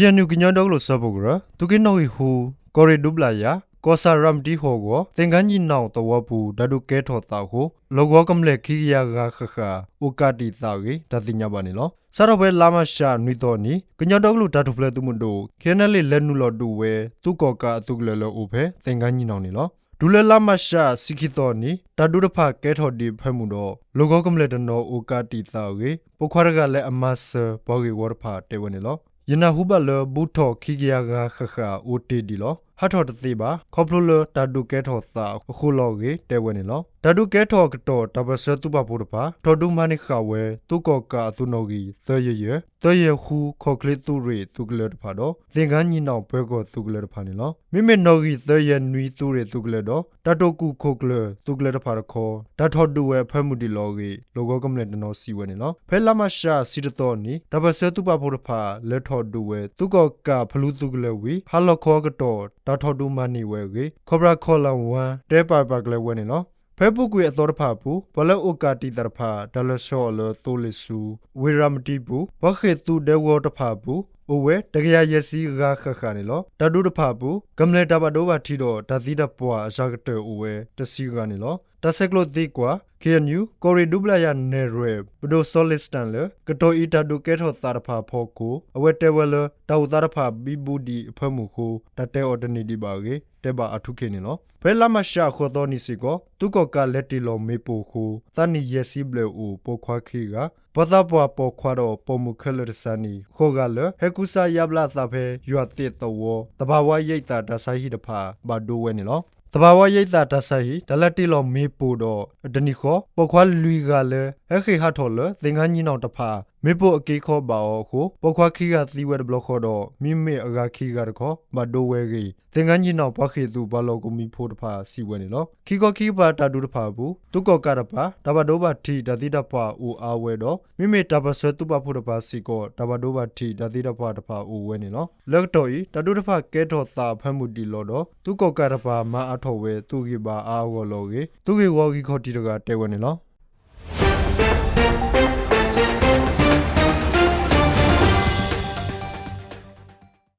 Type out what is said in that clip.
KNU ကညီဒီကလုာ်စၢဖှိၣ်ကရၢ သုးက့နီၣ်ဂံၢ်ဃု ကီၢ်ရ့ၣ်ဒူပျာ်ယာ် ကီၢ်ဆၣ်ရၤမတံဟီၣ်ကဝီၤ သ့ၣ်ခါညံၣ်နီၣ်သဝီပူၤ တၢ်ဒုးကဲထီၣ်သးအဃိ လီၢ်ကဝီၤကမျၢၢ်ခံကယၤဂၤဃၣ်ဃၣ် အိၣ်ကးတံာ်သးအဂ့ၢ် တၢ်သ့ၣ်ညါဘၣ်န့ၣ်လီၤ. စးထီၣ်ဖဲလါမးရှးနွံသီအနံၤ ကညီဒီကလုာ်တၢ်ထူၣ်ဖျဲးသုးမုၢ်ဒိၣ် KNLA လဲၤနုာ်လီၤဒုးဝဲ သုးကီၣ်ကးအသုးကလၢၤလၢအအိၣ်ဖဲ သ့ၣ်ခါညံၣ်နီၣ်န့ၣ်လီၤ. တုၤလၢလါမးရှးဆံခံသီအနံၤ တၢ်ဒုးတဖၣ်ကဲထီၣ်ဒံးအဖၢမုၢ်ဒီး လီၢ်ကဝီၤကမျၢၢ်တနီၤအိၣ်ကးတံာ်သးအဂ့ၢ် ပိာ်ခွါတဂၤလၢအမၤစၢၤပှၤဂ့ၢ်ဝီတဖၣ်တဲဝဲန့ၣ်လီၤ. ယနၢ်ဟူဘၣ်လၢ ဘူးထီၣ်ခံကယၤဂၤဃၣ်ဃၣ်အိၣ်တ့ၢ်ဒံးလီၤ. ဟးထီၣ်တသ့ဘၣ် ခီဖျိလၢတၢ်ဒုးကဲထီၣ်သးအဃိလီၤအဂ့ၢ် တဲဝဲန့ၣ်လီၤ. တၢ်ဒုးကဲထီၣ်အကတီၢ် တၢ်ပၢၢ်ဆၢသုးပာ်ဖှိၣ်တဖၣ် ထီၣ်ဒုးမၤန့ၢ်ဃာ်ဝဲ သုးကီၣ်ကးအသုးနီၣ်ဂံၢ်သၢယဲၢ်ယဲၢ် သၢယဲၢ်ဃု ခီၣ်ချ့သုးရ့ၣ်သုးကလၢၤတဖၣ်ဒီး သ့ၣ်ခါညံၣ်နီၣ်ပၢၤကီၢ်သုးကလၢၤတဖၣ်န့ၣ်လီၤ. မ့မ့ၢ်နီၣ်ဂံၢ်သၢယဲၢ်နွံ သုးရ့ၣ်သုးကလၢၤဒီး တၢ်တိာ်ကူၣ်ခိၣ်ကျၢၢ်သုးကလၢၤတဖၣ်တခီ တၢ်ထီၣ်ဒုးဝဲအဖၢမုၢ်ဒံးလီၤအဂ့ၢ် လီၢ်ကဝီၤကမျၢၢ်တနီၤစံးဝဲန့ၣ်လီၤ. ဖဲလါမးရှးဆံတသီအနံၤ တၢ်ပၢၢ်ဆၢသုးပာ်ဖှိၣ်တဖၣ် လဲၤထီၣ်ဒုးဝဲ သုးကီၣ်ကးဖလူသုးကလၢၤဝံၤ ဟါလီၤခီအကတီၢ် တၢ်ထီၣ်ဒုးမၤန့ၢ်ဝဲအဂ့ၢ် ခီၣ်ပြၣ်ခီၣ်လၣ်ဝါ တဲပာ်ပာ်ကျၢၤဝဲန့ၣ်လီၤ. ဖဲပူၤကွံာ်အသီတဖၣ်အပူၤ ပှၤလၢအိၣ်ကးတံာ်သးတဖၣ် တၢ်လဲၤဆှၢအီၤလၢသိလ့ၣ်စူၤ ဝ့ၢ်ရၤမတံပူၤ ပှၤဃ့ၢ်သုးဒဲကဝီၤတဖၣ်အပူၤ အိၣ်ဝဲတကယၤယဲၢ်ဆံဂၤဃၣ်ဃၣ်န့ၣ်လီၤ. တၢ်ဒုးတဖၣ်အပူၤ ကမျၢၢ်တၢ်ဘၣ်ဒိဘၣ်ထံးဒီး တၢ်သံတၢ်ပှၢ်အစှၤကတၢၢ်အိၣ်ဝဲတဆံဂၤန့ၣ်လီၤ. တၢ်ဆဲးကျိးသံကွၢ် KNU ကီၢ်ရ့ၣ်ဒူပျာ်ယာ်နဲၣ်ရွဲၣ် ပဒိၣ်စီၤလ့ၣ်စတၣ်လၢ ကတီၢ်အံၤတၢ်ဒုးကဲထီၣ်သးတဖၣ်အဖီခိၣ် အဝဲတဲဝဲလၢ တၢ်အိၣ်သးတဖၣ်ဘံဘူဒံးအဖၢမုၢ်အဃိ တၢ်တဲအီၤတန့ၢ်ဒံးဘၣ်အဂ့ၢ် တဲဘၣ်အါထူခ့န့ၣ်လီၤ. ဖဲလါမးရှးအဃီသီနံၤစ့ၢ်ကီး သုးကီၣ်ကးလဲၤတ့ၢ်လီၤမ့ၣ်ပိၢ်အဃိ သးနံၣ်ယဲၢ်ဆံဘျဲၣ်အိၣ်ပိာ်ခွါခံဂၤ ပှၤသးပှၢ်ပိာ်ခွါဒီးပိာ်မုၣ်ခဲလၢာ်တစှၤန့ၣ် ဃိးဂၤလၢ ဟဲကူစါယါဘျါအသးဖဲယွၤသ့ၣ်သဝီ သဘာဝရိက္ခာတၢ်ဆါဟံၣ်တဖၣ် ဘၣ်ဒိဝဲန့ၣ်လီၤ. သဘာဝရိက္ခာတၢ်ဆါဟံၣ် တၢ်လဲၤတ့ၢ်လီၤမ့ၣ်ပိၢ်ဒီး အတနံၤဃီ ပိာ်ခွါလွံၢ်ဂၤလၢ ဟဲဃ့ၢ်ဟးထီၣ်လၢ သ့ၣ်ခါညံၣ်နီၣ်တဖၣ် မ့ၣ်ပိၢ်အက့ခီဘၣ်အီၤအဃိ ပိာ်ခွါခံဂၤသံဝဲတဘျီဃီဒီး မ့မ့ၢ်အဂၤခံဂၤတခီ ဘၣ်ဒိဝဲအဂ့ၢ် သ့ၣ်ခါညံၣ်နီၣ်ပှၤဃ့ၢ်သုးပှၤလီၢ်ကဝီၤမံၤဖိတဖၣ်စံးဝဲန့ၣ်လီၤ. ခံခီခံကပၤတၢ်ဒုးတဖၣ်အပူၤ သုးကီၣ်ကးတပၤ တၢ်ဘၣ်ဒိဘၣ်ထံးတၢ်သံတၢ်ပှၢ်အိၣ်အါဝဲဒီး မ့မ့ၢ်တၢ်ပၢၢ်ဆၢသုးပာ်ဖှိၣ်တပၤစ့ၢ်ကီး တၢ်ဘၣ်ဒိဘၣ်ထံးတၢ်သံတၢ်ပှၢ်တဖၣ်အိၣ်ဝဲန့ၣ်လီၤ. လၢကတီၢ်အံၤ တၢ်ဒုးတဖၣ်ကဲထီၣ်သးအဖၢမုၢ်ဒံးလီၤဒီး သုးကီၣ်ကးတပၤမၤအါထီၣ်ဝဲသုးဂံၢ်ဘါအါအဂီၢ်လီၤအဂ့ၢ် သုးဂ့ၢ်ဝီဂံၢ်ခီၣ်ထံးတဂၤတဲဝဲန့ၣ်လီၤ.